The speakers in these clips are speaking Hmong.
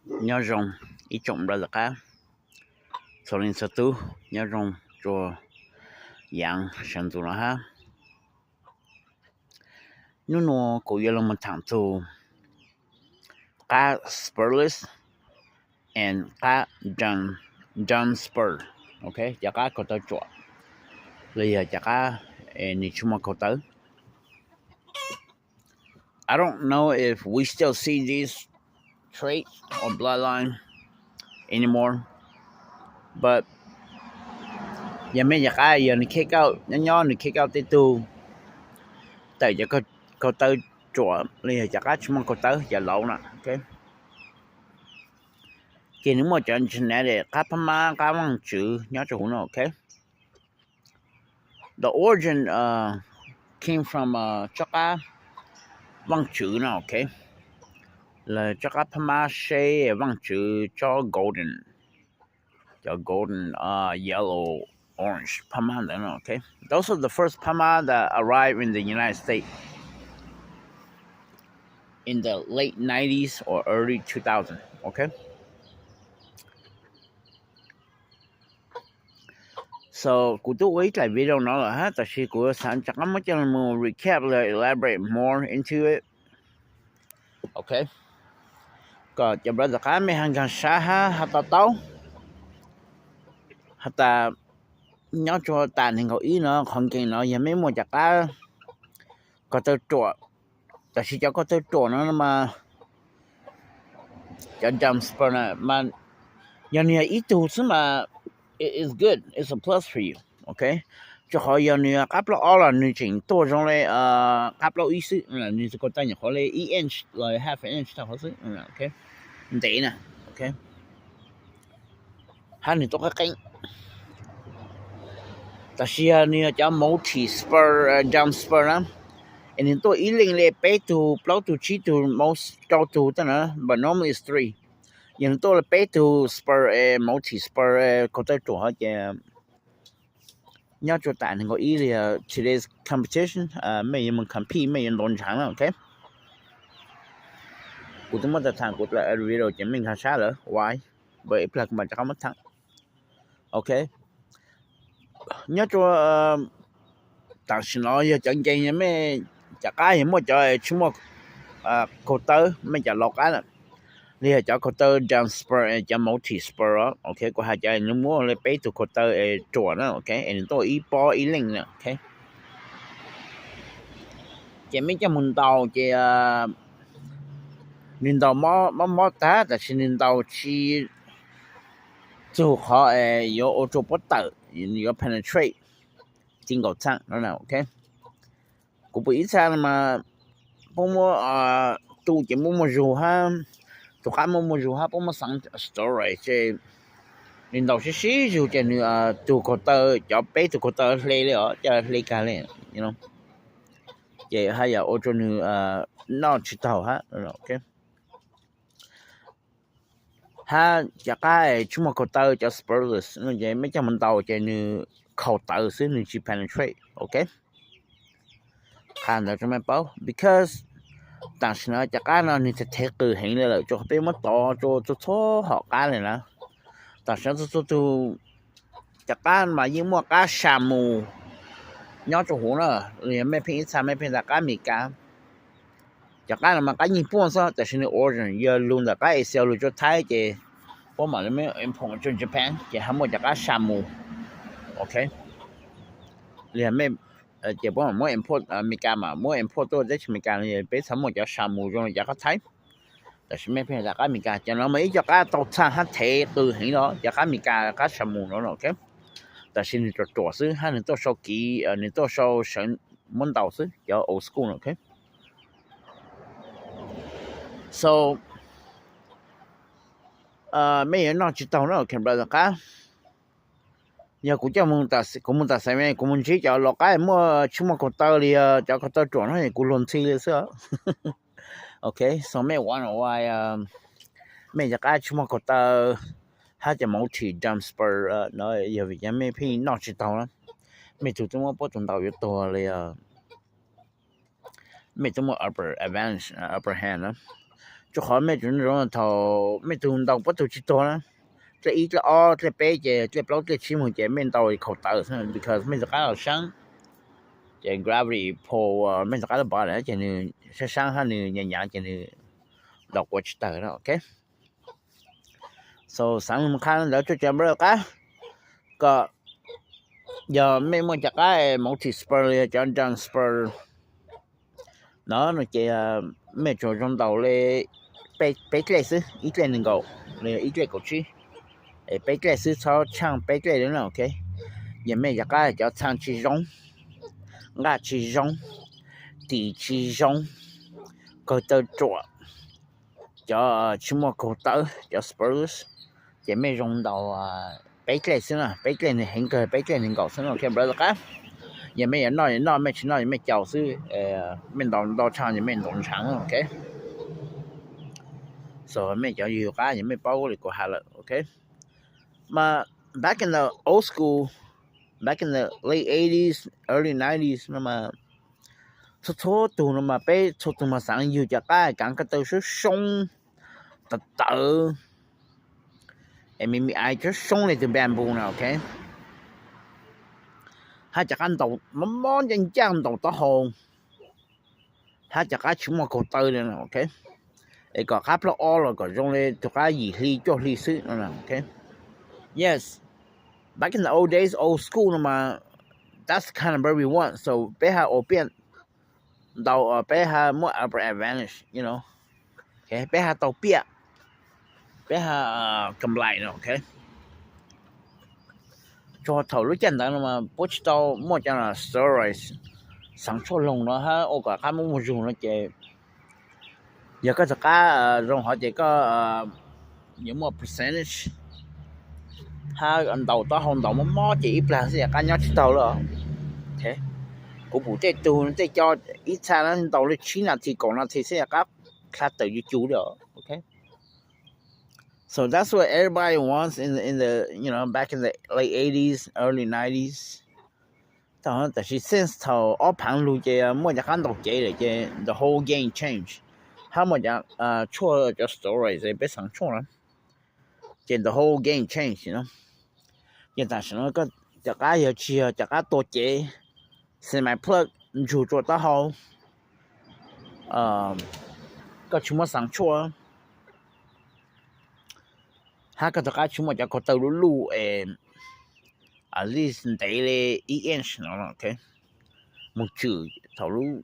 Nyob zoo ib tsoom brother qab txhua leej txhua tub, nyob zoo rua yaav sawv ntxuv no hab. Nub nua kuv yuav lug moog thaam txug qab spurless and qab drum spur, ok, cov qab kaus taw ruam los yog cov qab nwg tsi muaj kaus taw. I don't know if we still see this trait or bloodline anymore, but yog mej cov qab yog nwg khej kauj nyob nyob nwg khej kauj tej tug tawm cov kaus taw ruam los yog cov qab tsi muaj kaus taw cov laus na, ces nwg muaj cov genetic qab phab mab qab vaaj tswv nyob rua huv no, ok. The origin came from tsob qab vaaj tswv no, ok, los tsob qab phab mab seb vaaj tswv tsob golden, cov golden, yellow, orange phab mab ntawd no, ok. Those are the first phab mab that arrived in the United States in the late nineties or early two thousand, ok. So kuv tub ua ib dlaim video no lawm hab, tab sis kuv xaav rov qab muab coj lug recap, elaborate more into it, ok, kom cov brother qab mej ho nkaag sab hab ho to taub. Has tas nyob rua tas neeg nkaum ib no qhov nkeeg no yog mej muaj cov qab kaus taw ruam, tab sis cov kaus taw ruam no mas cov drum spur na mas yog nwg yog ib tug xwb mas it's good, it's a plus for you, ok. Rua qhov yog nwg qab plaub ob los nwg tseem tuaj zoo le qab plaub ib xwb, nwg kaus taw nyuam qhuav le ib inch los half an inch tau qhov xwb, ntev na, ok, hab nwg tuaj qeeb qeeb. Tab sis yog nwg yog cov multi spur, drum spur na, es nwg tuaj ib leej le peb tug plaub tug tsib tug rau tug tag na, but normally it's three. Yog nwg tuaj le peb tug spur, multi spur, kaus taw ruam ces nyob rua tas neeg nkaum ib li today's competition, mej yuav moog compete mej yuav ntau ntshaav na, ok. Kuv tub muab tas thaam kuv dlaim video ces mej nkaag sab lawm, ua ib plag kuv mam rov qab muab thaam, ok. Nyob rua tam sim no yog cov nkeeg mej cov qab yog muaj cov tsi muaj kaus taw, mej cov laus qab na, li yog cov kaus taw drum spur, cov multi spur, ok, kuv has cov nwg muaj le peb tug kaus taw ruam na, ok, es nwg tuaj ib pob ib leej na, ok. Ces mej coj moog ntaus ces nwg ntaus mob mob tag tab sis nwg ntaus tsi txug qhov yuav ua rua puab tawm, yuav penetrate ti nkaum txhaaj no, ok. Kuv pum ib txha mas puab muab tu ces muaj muaj zug hab, tug qab muaj muaj zug hab puab muab xaav steroid ces nwg ntaus sib sib zug ces nwg tug kaus taw, cov peb tug kaus taw hle li os, coj hle kag le, ces haj yam ua rua nwg noj tsi taug hab. Hab cov qab tsi muaj kaus taw, cov spurless no ces mej coj moog ntaus ces nwg khaus tawv xwb, nwg tsi penetrate, ok. Qha ntawd rua mej paub because tam sim no cov qab no nwg thev qws heev le lawm, rua qhov peb muab tov rua txhua txhua hom qab le na. Tam sim no txhua txhua tug cov qab mas yeej muaj qab sa mus nyob rua huv na, los yog mej pheej ib txha mej pheej tas qab Amelikas. Cov qab no mas qab nyij puaj xwb tab sis nwg origin yog lug ntawm qab Asia lug rua Thaib ces puab mam li muab import rua Japan ces hab muaj cov qab sa mus, ok. Li mej ces puab mam muab import, Amelikas mam muab import tuaj teb chaws Amelikas, peb txhad muaj cov sa mus zoo li cov qab Thaib. Tab sis mej pheej tas qab Amelikas, cov no mas ib co qab tau txhaj hab thev qws heev no, cov qab Amelikas qab sa mus no, ok. Tab sis nwg ruam ruam xwb hab nwg tuaj sau kiv, nwg tuaj sau sawv muab ntaus xwb, cov old school no, ok. So mej yuav noj tsi taug na, ok brother qab. Yog kuv coj, kuv moog tam xaiv, kuv moog ntsib cov laus qab muaj tsi muaj kaus taw li cov kaus taw ruam no kuv luag ntxhi li xwb. Ok, so mej ua, mej cov qab tsi muaj kaus taw hab cov multi drum spur no yog vim cov mej pheej noj tsi taug na, mej tug tub muab puab tug ntaus yuav tuag li. Mej tub muaj upper advantage, upper hand na. Rau qhov mej tsuas zoo thaum mej tug ntaus puab tug tsis tuag na. Dlej ib, dlej ob, dlej peb ces dlej plaub dlej tsib moog ces mej ntaus khaus tawv xwb, because mej tug qab los saab. Ces gravity pull mej tug qab lub body ces nwg saab saab hab nwg nyaav nyaav ces nwg ntaus quas tsis tawg na, ok. So xaav moog qha ntawd rua cov brother qab kom yog mej muaj cov qab multi spur los yog cov drum spur no no ces mej tsuas zoo ntaus le peb dlej xwb, ib dlej nees nkaum los yog ib dlej kaum tsib, peb dlej xwb, txhob tshaaj peb dlej le na, ok. Yog mej cov qab cov txhaa tsis zoo, nqaj tsis zoo, tim tsis zoo, kawg taw ruam, cov tsis muaj kaug tawb, cov spurs, ces mej zoo ntaus peb dlej xwb na, peb dlej nwg heev kawg, peb dlej nees nkaum xwb na, ok brother qab. Yog mej yuav noj yuav noj, mej tsis noj yuav mej caus xwb, mej ntaus ntau tshaj ces mej ntaus ntshaav, ok. So mej cov yug qab yog mej paub li kuv has lawm, ok. Mas back in the old school, back in the late eighties, early nineties no mas txhua txhua tug no mas peb txhua tug mas xaav yug cov qab kaav ko taw soob soob, tawv tawv, es me me ai soob soob le tug bamboo na, ok. Hab cov qab ntaus mob mob ncaaj ncaaj ntaus taub hau, hab cov qab tsis muaj kaug taw le, ok. Es kom qab plaub ob los kom zoo le tug qab yim hli cuaj hli xwb no, ok. Yes, back in the old days, old school no mas that's kind of where we want. So peb has ua piaj ntau, peb has muaj upper advantage, you know. Peb has tau piaj, peb has kam lais no, ok. Tsuas thaum lub caij ntawd no mas puab tsis tau muaj cov steroids, xaav tshuaj loog no hab ua kom qab muaj muaj zug no ces yog koj tug qab zoo hov ces koj yuav muaj percentage, hab ntaus taub hau ntaus mob mob ces ib plag xwb yog qab nyob tsis taug lawm. Kuv pum tej tug tej co ib txha ntaus li tsib nas this kaum nas this xwb yog qab dlha tawm cuj cuj li, ok. So that's what everybody wants in the, in the, you know, back in the late eighties, early nineties. Tam sim since thaum ob phaav lug ces muaj cov qab ntaus cev lawm ces the whole game change. Hab muaj cov tshuaj, cov steroids peb xaav tshuaj na, ces the whole game change no. Ces tam sim no cov qab yog tsis yog cov qab tua cev, semi plug, ntsug rua taub hau, koj tsis muaj xaav tshuaj, hab koj tug qab tsis muaj cov kaug taw luj luj es at least ntev le ib inch no, ok. Moog tswm thaum,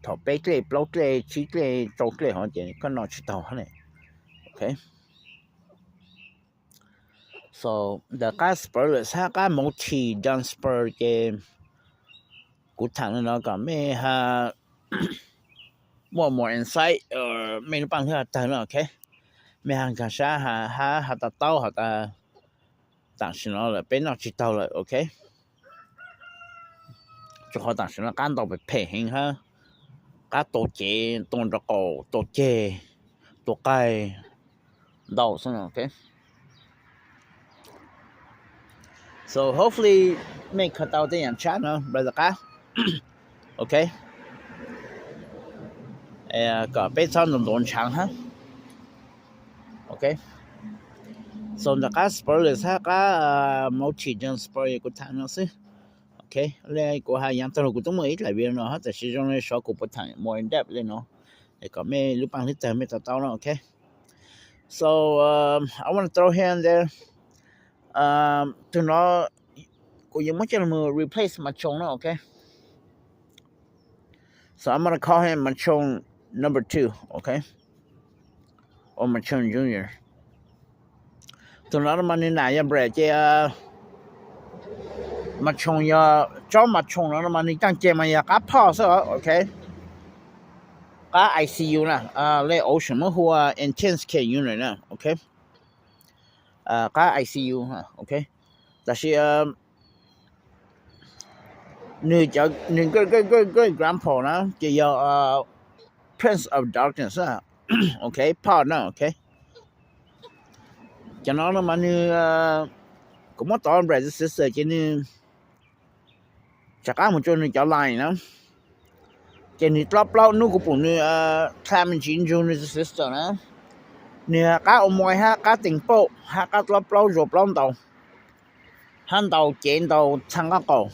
thaum peb dlej plaub dlej tsib dlej rau dlej hov ces koj noj tsis taug hab ne, ok. So ntawm qab spur lawm hab qab multi drum spur ces kuv thaam le no kom mej has muaj more insight, mej lub paaj hlwb has tawg no, ok. Mej has nkaag sab hab has tas taub has tas tam sim no lawm peb noj tsis taug lawm, ok. Rua qhov tam sim no qab ntaus phem phem heev hab qab tua cev, tua nraub qaum, tua ceg, tua qaig, ntau xwb, ok. So hopefully mej khaws tau tej yaam tshab no brother qab, ok. Kom peb txhob ntaus ntaus ntshaav hab, ok. So ntawm qab spur lawm hab qab multi drum spur kuv thaam no xwb, ok. Le kuv has yaav taag lug kuv tub muaj ib dlaim video no hab tam sim zoo le sov kuv puas thaam more in depth le no, es kom mej lub paaj hlwb tawg mej to taub no, ok. So I want to throw here and there. Tug no kuv yuav muab coj lug replace Mas Tshoom no, ok. So I'm gonna call him Mas Tshoom number two, ok, or Mas Tshoom Junior. Tug no mas nwg nam yog Brett ces Mas Tshoom yog, tsob Mas Tshoom no mas nwg caaj ceg mas yog qab phoj xwb, ok. Qab I C U na, le Ocean muab hu ua intensive care unit na, ok. Qab I C U, ok. Tab sis nwg, nwg great great great great grandpa na ces yog Prince of Darkness, ok, phoj na, ok. Cov no no mas nwg, kuv muab tov Brett sister ces nwg rov qab moog rua nwg cov line na, Ces nws dlob plaub, hnub kuv pum nws climb ntsis ntsug nws system na, nws qab ua muaj hab qab teem pauj hab qab dlob plaub zuag plaub ntaus, hab ntaus cev ntaus txhaa qab qaum.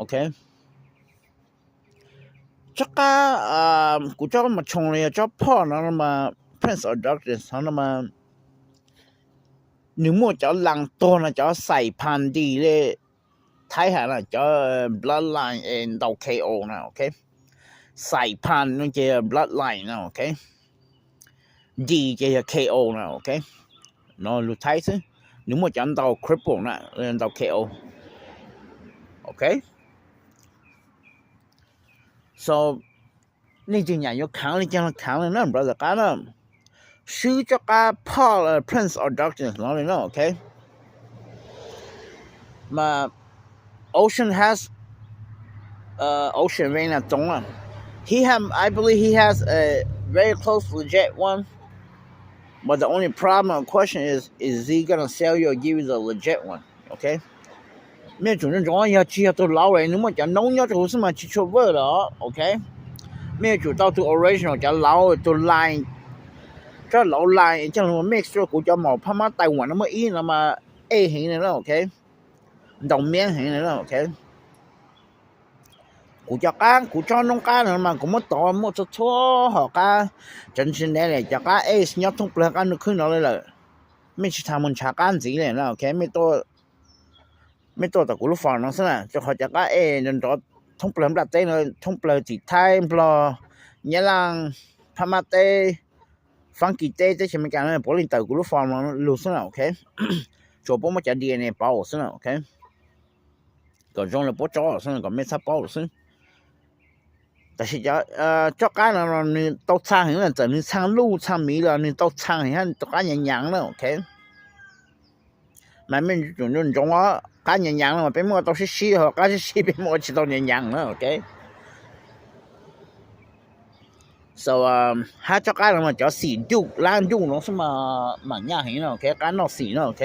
Ok, tsob qab, kuv tsob mas tshooj los yog tsob phoj no mas Prince of Darkness no mas nws muaj cov laas tuag no, cov xais phan dis le Thaib has no, cov bloodline es ntaus K O no, ok. Xais phan no ces yog bloodline no, ok. Dis ces yog K O no, ok. No lus Thaib xwb, nws muaj cov ntaus cripple no, ntaus K O. Ok, so nej tug nyam yuav khaav le caag los khaav le na, brother qab na. Swb tsob qab phoj Prince of Darkness no le na, ok. Mas Ocean has, Ocean Rain na txoov na, he have, I believe he has a very close legit one. But the only problem or question is, is he gonna sell you or give you the legit one? Ok, mej yuav tsum ntsoov, yog tsis yog tug laus lawm, nws muaj cov noob nyob rau huv xwb mas tsis tshua vwj lawm, ok. Mej yuav tsum tau tug original, cov laus, tug line, tsob laus line coj lug mix rau kuv cov maum phab mab Taiwan no muaj ib no mas ej heev le na, ok. Ntaus miab heev le na, ok. Kuv cov qab, kuv tsob noob qab no mas kuv muab tov muaj txhua txhua hom qab, tseev tsis ntev le cov qab ej nyob thoob plawg qab ntuj khwb no le lawm. Mej tsis tas mus ntshav qab ntxiv le na, ok. Mej tuaj tom kuv lub farm no xwb na, rau qhov cov qab ej nrov thoob plawg nplaj teb no, thoob plawg tim Thaib, Nplog, Nyab Laaj, Phab Mab teb, Faab Kis teb, teb chaws Amelikas no puav leej tawm kuv lub farm no lug xwb na, ok. Tsuas puab muab cov D N A pauv xwb na, ok. Kom zoo le puab tsob xwb, kom mej txhaj paub lawm xwb. Tab sis tsob qab no nws tau txhaa heev na, txawm nws txhaa luj txhaa miv los nws tau txhaa heev hab tus qab nyaav nyaav na, ok. Mas mej yuav tsum ntsoov os, qab nyaav nyaav no mas peb muab ua tau sib sib, ho qab sib sib peb muab ua tsis tau nyaav nyaav na, ok. So hab tsob qab no mas cov xim ncuj lab ncuj no xwb mas maam nyaj heev no, ok, qab noj xim no, ok.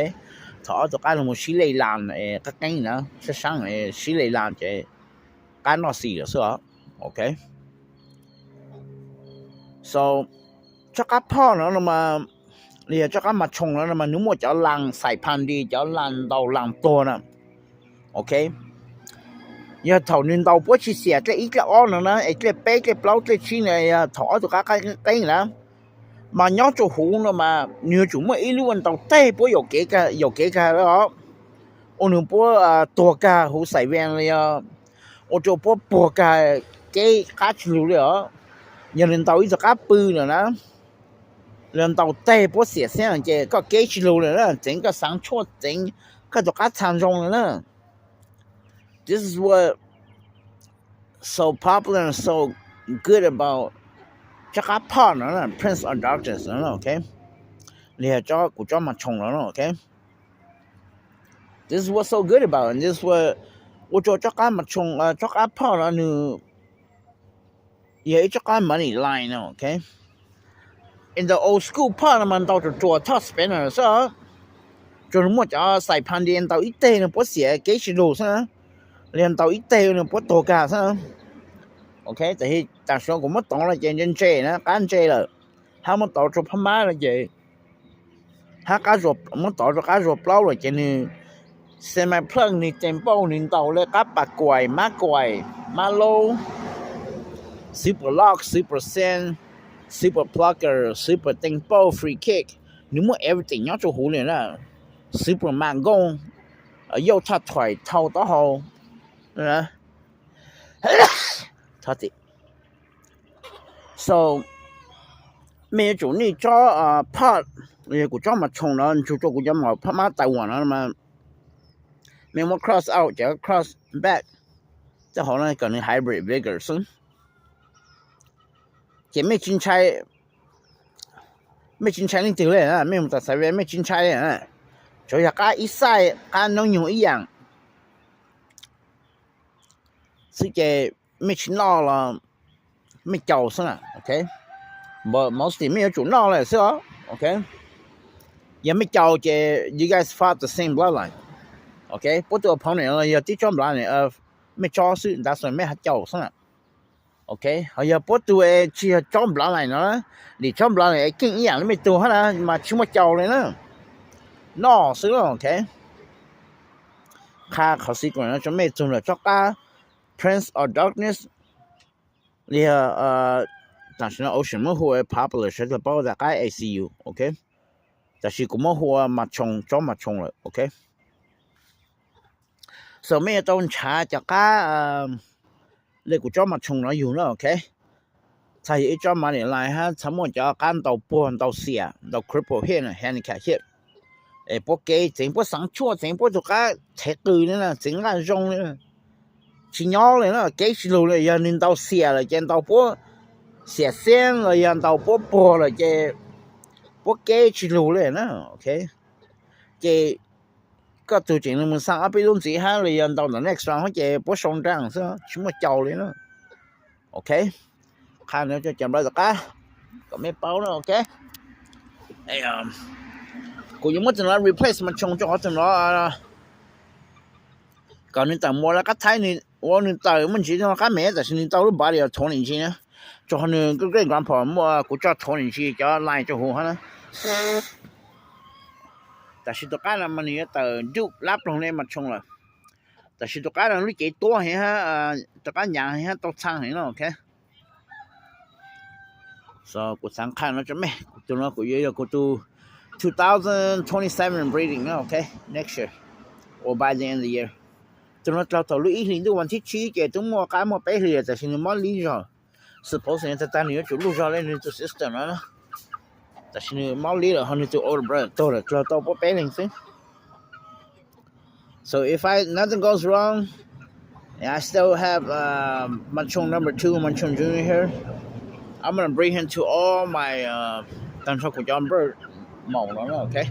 Thaum ob tug qab no mus sib lej las qeeb qeeb na, sab saab sib lej las ces qab noj xim lawm xwb os, ok. So tsob qab phoj no mas, los yog tsob qab mas tshooj no mas nws muaj cov laas xais phan dis, cov laas ntaus laas tuag na, ok. Yog thaum nws ntaus puab tsis xiam dlej ib dlej ob no na, es dlej peb dlej plaub dlej tsib no, yog thaum ob tug qab qeeb na, mas nyob rau huv no mas nws yuav tsum muaj ib lub ua ntaus teg puab yaum kev kag, yaum kev kag os, ua nws puab tuag kag huv xais vees los yog ua rau puab puag kag kev qab tsis lug li os. Yog nws ntaus ib tug qab pw lawm na, los ntaus teg puab xiam xiab ces koj kev tsis lug lawm na, txeev koj xaav tshuaj, txeev koj tus qab txhaa zoo lawm na. This is what so popular and so good about tsob qab phoj no, Prince of Darkness no, ok. Li yog kuv tsob mas tshooj no, ok. This is what's so good about it. This is what, ua rau tsob qab mas tshooj, tsob qab phoj no nws yog ib tsob qab money line no, ok. In the old school phoj no mas ntaus ruam ruam thoj spinner xwb, tsuas muaj cov xais phan dis ntaus ib teg no puab xiam kev tsis lug xwb, los yog ntaus ib teg no puab tuag kag xwb. Ok, tam sim no kuv muab tov no ces ntse ntse na, qab ntse lawm, hab muab tov rau phab mab no ces, hab muab tov rau qab zuag plaub lawm ces nws semi plug, nws tempo nws ntaus le qab pas kuais, mab kuais, mab laub, super lock, super send, super plucker, super tempo, free kick, nws muaj everything nyob rau huv li na. Super mas nkooj, yauj thaj thuam thau taub hau. So mej yuav tsum nij tsob phoj, yog kuv tsob mas tshooj no ntsug rau kuv cov maum phab mab Taiwan no, mej muab cross out ces cross back, tej hauv no kom nws hybrid vigor xwb. Ces mej tsis ntshai, mej tsis ntshai leej twg li, mej mus tom xaiv ve mej tsis ntshai li. Tsuas yog qab ib xaij, qab noob nyoog ib yaam xwb ces mej tsis noj los mej caus xwb na, ok. But mostly mej yuav tsum noj lawm xwb os, ok. Yog mej caus ces you guys fight the same bloodline, ok. Puab tus opponent los yog tib tsob bloodline, mej tsob xwb, that's why mej ho caus xwb na. Ok, ho yog puab tug es tsis yog tsob nplav lais no, nim tsob nplav lais es keej ib yaam le mej tug hab na mas tsis muaj cau le na, noj xwb. Ok, qha qhov sequence no rua mej txug ntawm tsob qab Prince of Darkness, li tam sim no Ocean muab hu popular sawv dlawg paub tas qab A C U. Ok, tam sis kuv muab hu ua mas tshoo, tsob mas tshoo lawm. Ok, so mej yuav tau nrhav cov qab le kuv tsob mas tshoo no yug na. Ok, txhad yog ib tsob mas nim lais hab txhad muaj cov qab ntaus puag, ntaus xiam, ntaus cripple hiaj, handicap hiaj, es puab kev txeev, puab xaav tshuaj txeev, puab tug qab thev qws le na, txeev nqaj zoo le, tsis nyob le na, kev tsis lug le. Yog nwg ntaus xiam lawm ces ntaus puab xiam xeeb los yog ntaus puab puag lawm ces puab kev tsis lug le na. Ok, ces koj tug tseem le moog xaa ob peb lub ntxiv hab los yog ntaus ntawm next round hab ces puab sau nraag xwb, tsis muaj cau le na. Ok, qha no rua cov nplawv tom qab kom mej paub na. Ok, kuv yuav muab tug no replace mas tshoo rua qhov tug no kom nwg tawm mus le qab thaib, nwg ua nwg tawm muaj ntsis qab me, tam sis nwg tau lub body of twenty G na, rua qhov nwg great grandpa muaj, kuv tso twenty G cov line rua huv hab na. Tam sis tus qab no mas nwg yuav tawm duj lab ploog le mas tshoo lawm. Tam sis tus qab no lub cev tuab heev hab, tus qab nyaav heev hab tau txhaa heev no. Ok, so kuv xaav qha no rua mej, kuv tug no kuv yuav yog kuv tug two thousand twenty-seven breeding na. Ok, next year or by the end of the year. Tug no dlaug thaum lub ib hlis ntuj vas thib tsib ces tub muaj qab muaj peb hlis, tam sis nwg mob lib zog. Suppose nwg tag tag nwg yuav tsum lug zog le nwg tug system no, tam sis nwg mob lib lawm ho nwg tug older brother tuag lawm, dlaug tau puab peb leeg xwb. So if I nothing goes wrong, and I still have uh, Manchung number two, Manchung Junior here. I'm gonna bring him to all my uh, tag nrho kuv cov bird maum no, ok.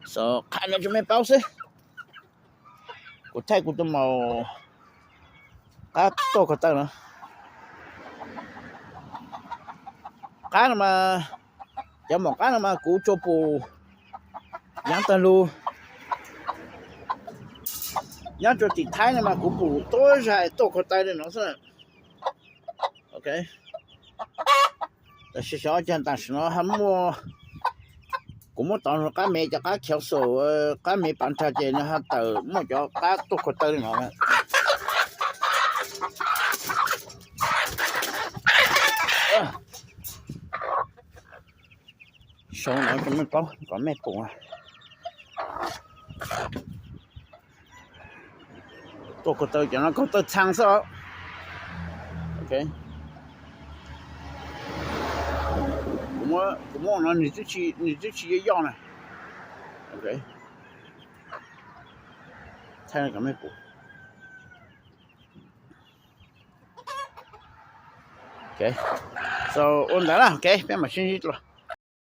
So qha no rua mej paub xwb. Kuv thaij kuv tug maum qab tuaj ko taw no. Qab no mas, cov maum qab no mas kuv tsuas pum yaav tag lug. Nyob rua tim Thaib no mas kuv pum tuab zag tuaj ko taw le no xwb. Ok, tam sis xyov caag tam sim no ha muaj, kuv muab tov qab me, cov qab khiav xum, qab me pav nrag ces nws ha tawm muaj cov qab tuaj ko taw le no. Sau no rua mej paub kom mej pum. Tuaj ko taw, cov no ko taw txhaa xwb. Ok, kuv muab no, nws twb tsis yog yoj na. Ok, thaij kom mej pum. Ok, so ua ntawd na. Ok, peb mam sib ntsib dlua.